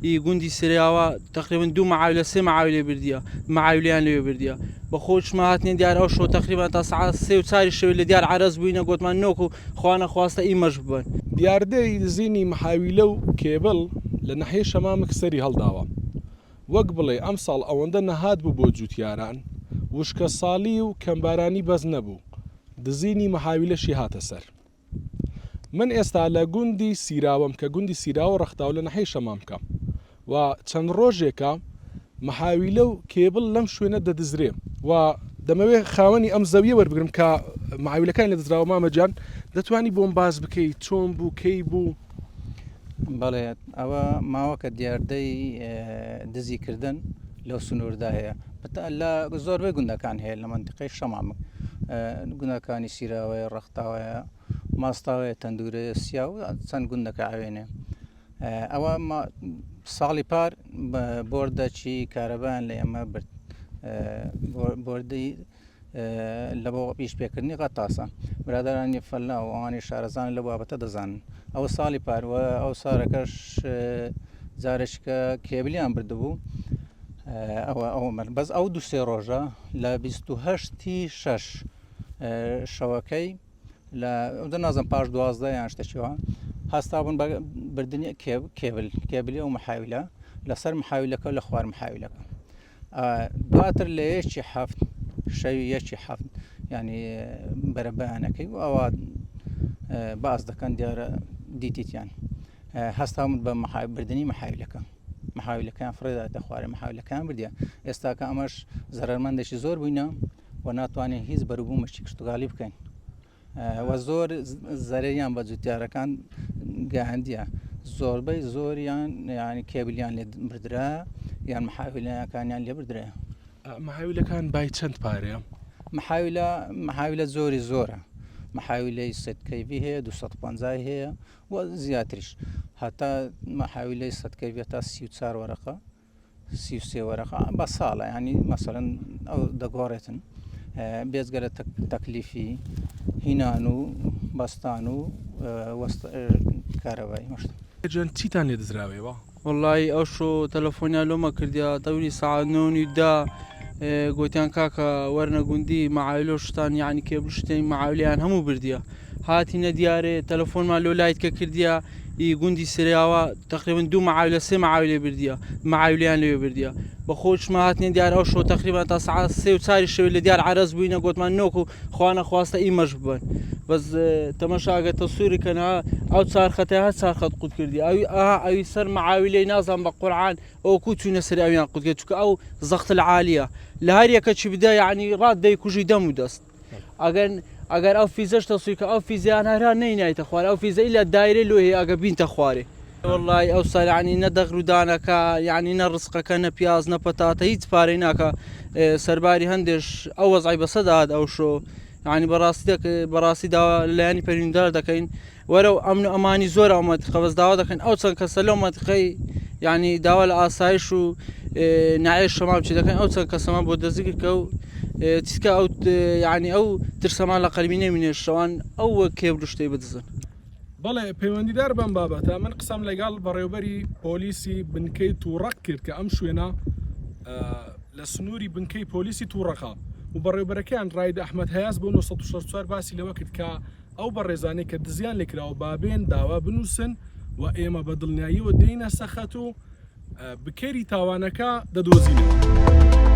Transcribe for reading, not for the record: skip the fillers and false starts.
ئی گوندی سریاوە تەقریبەن دوو مەعاویلە سێ مەعاویلەی بردیە مەعاویلەیان لەوێ بردیە بە خۆشمان هاتنە دیار ئەو شەو تەقریبەن تا سەعات سێ و چاری شەوێ لە دیار عەرەز بووینە گۆتمان نۆک و خوا نەخواستە ئیمەش ببەن. دیاردەی دزینی محاویلە و کێبڵ لە ناحیەی شەمامک سەری هەڵداوە، وەک بڵێی ئەمساڵ ئەوەندە نەهات بوو بۆ جووتیاران، وشکەساڵی و کەمبارانی بەس نەبوو، دزینی محاویلەشی هاتە سەر. من ئێستا لە گوندی سیراوەم کە گوندی سیراوە ڕەختاو لە ناحیەی شەمامکە و چەند ڕۆژێکە محاویلە و کێبڵ لەم شوێنە دەدزرێ و دەمەوێت خاوەنی ئەم زەویە وەربگرم کە معاویلەکانی لە دزراوە مامە گیان دەتوانی بۆم باس بکەی چۆن بوو کەی بوو؟ بەڵێ ئەوە ماوەکە دیاردەی دزیکردن لەو سنووردا هەیە لە زۆربەی گوندەکان هەیە لە منتیقەی شەمامک گوندەکانی سیراوەیە ڕەختاوەیە ماستاوەیە تەندورەیە سیا و چەند گوندەکە ئاوێنێ ئەوە ساڵی پار بۆردەچی کارەبایان لە ئێمە برد بۆردی لە بۆ ئیش پێکردنی غەتاسە برادرانی فەلا و ئەوانی شارەزان لە بابەتە دەزانن ئەوە ساڵی پار و ئەو سارەکەش جارێکە کێبلیان بردبوو ئەوە ئەوە من بەس ئەو دو سێ ڕۆژە لە 28 شەش شەوەکەی لە نازم پاش دوازدە یان شتەچەوە هەستا بوون بە بردننی کێبل کێبلی ئەو محاویلە لەسەر محاویلەکە لە خوار محاویلەکە دواتر لە یەکی حەفت شەوی یەکی حەفت ینی بەرەبەیانەکەی و ئەوە باس دەکەن دیارە دیتیتیان هەستاون بە بردننی محاویلەکە محاویلەکان فڕێداتە خوارێ محاویلەکان بردیە ئێستاکە ئەمەش زەرمەندێکی زۆر بووینە و ناتوانین هیچ بەروبوومەکی کشتتوگالی بکەین و زۆر زەرەریان بە جوتیارەکان گەیاندیە زۆربەی زۆریان ینی کێبلیان لێ بردرا یان محاویلەکانیان لێ بردرێ. محاویلەکان بای چەند پارەیە؟ محاویلە محاویلە زۆری زۆرە محاویلەی سەد کەیڤی هەیە 250 هەیە و زیاتریش هەتا محاویلەی سەد کەیڤی تا 34 وەرەقە 33 وەرەقە بە ساڵە ینی مەسەرەن ئەو دەگۆڕێتن بێجگە لە تەکلیفی هینان و بەستان و کارەبای مشت. جان چیتان لێ دزراوێوە؟ وەڵایی ئەوشۆ تەلەفۆنیان لۆمە کردیا دەوری سەعات نۆ و نیو دە گۆتیان کاکە وەرنە گوندی مەعایلۆ شتان یەعنی کێبل شتێن مەعایلیان هەموو بردیە هاتینە دیارێ تەلەفۆنمان لۆ لایتکە کردیە ئی گوندی سریاوە تەقریبەن دوو مەعایلە سێ مەعایلەی بردیە مەعایلیان لەوێ بردیە بە خۆشمان هاتینە دیار ئەوشۆ تەقریبەن تا سەعات سێ و چاری شەوێ لە دیار عەرەز بووینە گۆتمان نۆک و خوا نەخواستە ئیمەش ببەن بەس تەمەشا ئەگەر تەسویری کەن ها ئەو چار خەتە هەر چار خەت قوت کردی ئەوی ئەها ئەوی سەر مەعاویلەی نازان بە قورعان ئەو کو چوینە سەر ئەویان قوت کرد چونکە ئەو زەخت العالیە لە هەر یەکە چی بدە یعنی ڕات دەیکوژی دەم و دەست ئەگەر ئەگەر ئەو فیزەش تەسویر کە ئەو فیزیان هەرا نەینایتە خوارێ ئەو فیزە ئیلا دایرەی لۆ هەیە ئەگەر بینتە خوارێ. وەڵای ئەو سال یانی نە دەغر و دانەکە یانی نە ڕزقەکە نە پیاز نە پەتاتە هیچ پارەی ناکە سەرباری هەندێش ئەو وەزعی بەسە داهات ئەو شۆ یانی بەڕاستی دەک بەڕاستی داوا لایەنی پەیوەندیدار دەکەین وەرەو ئەمن و ئەمانی زۆر ئەو مەنتیقە بەس داوا دەکەین ئەو چەند کەسە لەو مەنتیقەی یانی داوا لە ئاسایش و نایە شەمام چی دەکەن ئەو چەند کەسەمان بۆ دەستگیر کە و چیکە ئەو یانی ئەو ترسەمان لە قەلبی نەمینێ شەوان ئەو وەک کێبل و شتەی بدزن. بەڵێ پەیوەندیدار بەم بابەتە من قسەم لەگەڵ بەڕێوبەری پۆلیسی بنکەی توڕەق کرد کە ئەم شوێنە لە سنووری بنکەی پۆلیسی توڕەقە و بەڕێوبەرەکەیان ڕاید ئەحمەد هەیاس بۆ 964 باسی لەوە کرد کە ئەو بەڕێزانەی کە دزیان لێکراوە بابێن داوا بنووسن و ئێمە بە دڵنیاییەوە دێینە سەخەت و بکەری تاوانەکە دەدۆزینەوە.